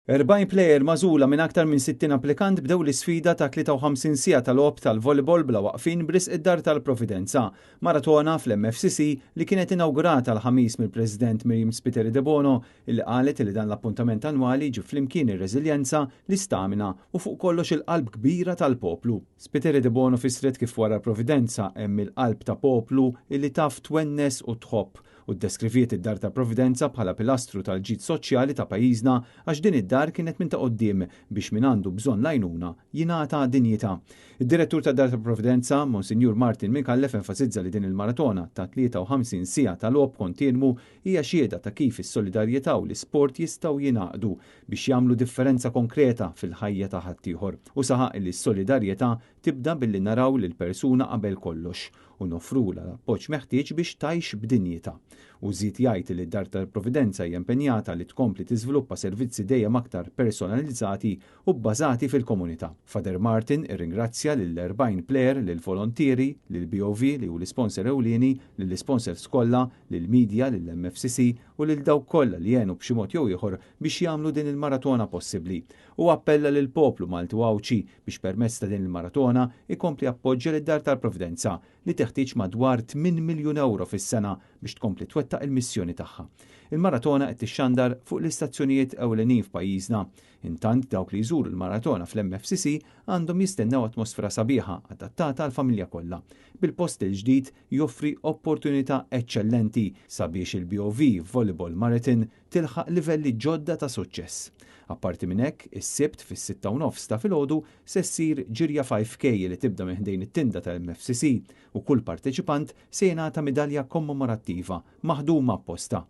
40 plejer magħżula minn aktar minn 60 applikant bdew l-isfida ta' 53 siegħa ta' logħob tal-volleyball bla waqfien b'risq id-Dar tal-Providenza. Maratona fl-MFCC li kienet inawgurata l-Ħamis mill-President Miriam Spiteri Debono illi qalet li dan l-appuntament annwali ġib flimkien ir-reżiljenza, l-istamina u fuq kollox il-qalb kbira tal-poplu. Spiteri Debono fissret kif wara Providenza hemm il-qalb ta' poplu illi taf twennes u tħobb u ddeskriviet id-Dar ta' Providenza bħala pilastru tal-ġid soċjali ta' pajjiżna għax din id-dar kienet minn ta' quddiem biex min għandu bżonn l-għajnuna jingħata dinjità. Id-direttur tad-Dar ta' Providenza, Monsinjur Martin Micallef, enfasizza li din il-maratona ta' 53 siegħa ta' logħob kontinwu hija xhieda ta' kif is-solidarjetà u l-isport jistgħu jingħaqdu biex jagħmlu differenza konkreta fil-ħajja ta' ħaddieħor u saħaq li s-solidarjetà tibda billi naraw lill-persuna qabel kollox u noffrulha l-appoġġ meħtieġ biex tgħix b'dinjità. Hu żied jgħid li d-Dar tal-Providenza hija impenjata li tkompli tiżviluppa servizzi dejjem aktar personalizzati u bbażati fil-komunità. Father Martin irringrazzja lill-40 plejer, lill-volontieri, lill-BOV li hu l-isponsor ewlieni, lill-isponsors kollha, lill-media, lill-MFCC u lil dawk kollha li għenu b'xi mod jew ieħor biex jagħmlu din il-maratona possibbli. Hu appella lill-poplu Malti u Għawdxi biex permezz ta' din il-maratona jkompli jappoġġja lid-Dar tal-Providenza li teħtieġ madwar 8 miljun ewro fis-sena biex tkompli twettaq il-missjoni tagħha. Il-maratona qed tixxandar fuq l-istazzjonijiet ewlenin f'pajjiżna. Intant dawk li jżuru l-maratona fl-MFCC għandhom jistennew atmosfera sabiħa adattata għall-familja kollha. Bil-post il-ġdid joffri opportunità eċċellenti sabiex il-BOV Volleyball Marathon tilħaq livelli ġodda ta' suċċess. Apparti minn hekk, is-Sibt fis-6:30 ta' filgħodu se ssir ġirja 5K li tibda minn ħdejn it-tinda tal-MFCC u kull parteċipant se jingħata midalja kommemorattiva maħduma apposta.